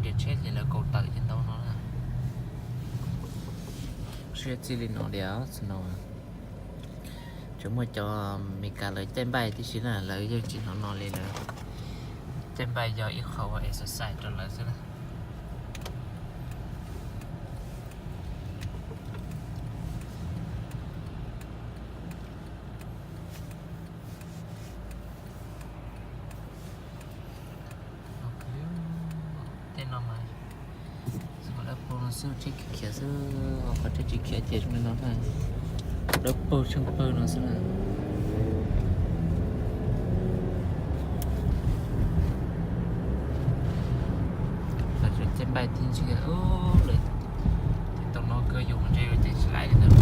Ces tsheb ces lawv kaus tawm ces ntau no na. Siab txij li no tias no, tsuas muaj cov Meskas lawv caij npaij tib si na, lawv yeej tsis hnov no li lawm. Caij npaij yog ib qho uas exercise rau lawv xwb na. Tej no mas dawb paug no xwb, tsheb khiav xwb, qhov tsheb tsis khiav ces zoo li no na. Dawb paug tsheej pawg no xwb na. Lawv tseem caij npaij tib ntsia lawm, ces tau no kawg yus mus ntshe yuav ceev tsis laib li ntawd.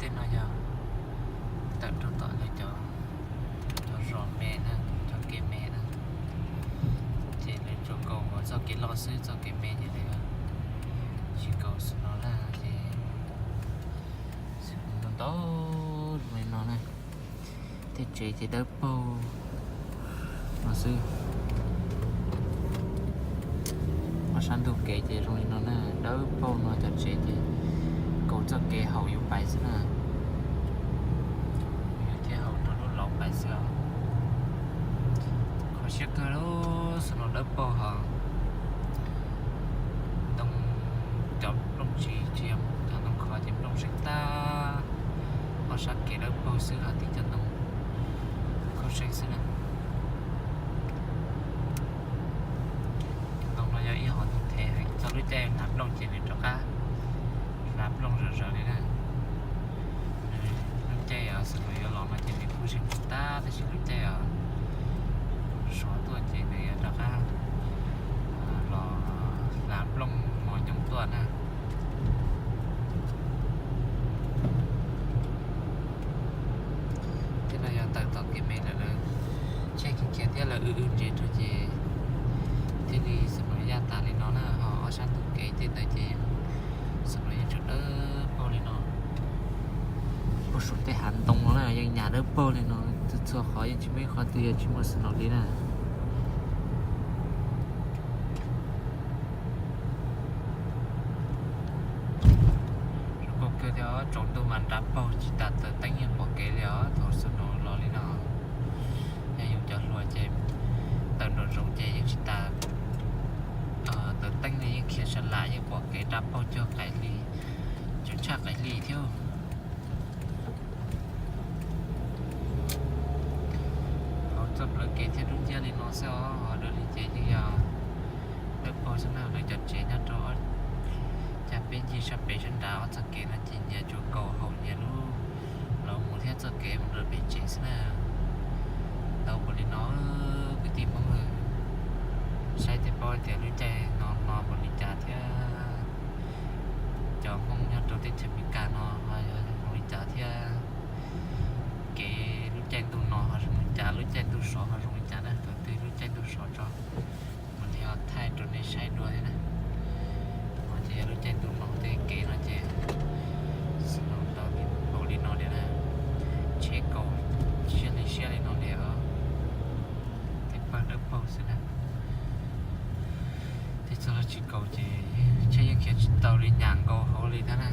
Tej no yog tawm rau tom lawv cov, cov zos me na, cov kev me na, ces lawv tsuas kaus txoj kev loj xwb, txoj kev me ces lawv tsis kaus snow na, ces ntau zoo li no na. Tej tsev ces dawb paug no xwb. Ob sab ntug kev ces zoo li no na, dawb paug no cov tsev ces kaus txoj kev haum yus pais xwb na. Yus thiaj haum rau lub lauv pais xwb os. Kho siab kawg li, snow dawb paug hos ntoo, cov nplooj tsis, tsis yog cov ntoo kho ces nplooj seem tag. Ob sab kev dawb paug xwb hos tib cov ntoo khaub seeb xwb na. Ntoo no yog ib hom ntoo thev heev, txog lub caij hnav nplooj ces nws rov qab hnav nplooj zom zaws li na. Lub caij snow yuav los no ces nws kuj seem tag, tab sis lub caij sov tuaj ces nws yuav rov qab los hnav nplooj mos nyoos tuaj na. Tej no yog tawm tom kev me lawm, lawv tsheb khiav khiav thiab lawv w w ntsev rau ces thiaj li snow yaj tas li no na. Ho ob sab ntug kev tej ntawd ces snow yeej tseem dawb paug li no. Puag saum tej hav ntoo no na yeej nyab dawb paug li no, txhua txhua qhov yeej tsis muaj ib qhov twg yog tsis muaj snow li na. Zoo nkauj kawg thiab, tsaus ntuj mas nrab paug tsis tas, taws teeb yeej pom kev li os thaum snow los li no. Yog yus cov hluas ces tawm nraum zoov ces yeej tsis tas, taws teeb li yeej khiav sa las yeej pom kev nrab paug cuag qaim hli, cuag tshaj qaim hli thiab. Hauv txoj plawv kev thiaj dub nciab li no xwb os, ho dua li ces yeej yog dawb paug xwb na. Lawv cov tsev nyob rau cag peb ncig sab pem sab nrad ob txoj kev no ces nyias tsuas kaus haum nyias lub lauv mus thiab txoj kev mus rau pem tsev xwb na. Tau npaum li no kwv tij Hmoob, saib thiaj paub tias lub caij no no npaum li cas thiab cov Hmoob nyob rau teb chaws Amelikas no ho yog zoo li cas thiab. Kev lub caij ntuj no ho zoo li cas, lub caij ntuj sov ho zoo li cas na. Thaum twg lub caij ntuj sov tso mam li ho thaij rau nej saib dua thiab na. No ces yog lub caij ntuj no tej kev no ces snow tau npaum li no li na. Tsheb kaus siab li siab li no li os. Tej pawg dawb paug xwb na. Tej txoj laj tsis kaus ces tsheb yeej khiav tsis tau li, nyam nkaus hauv li thiab na.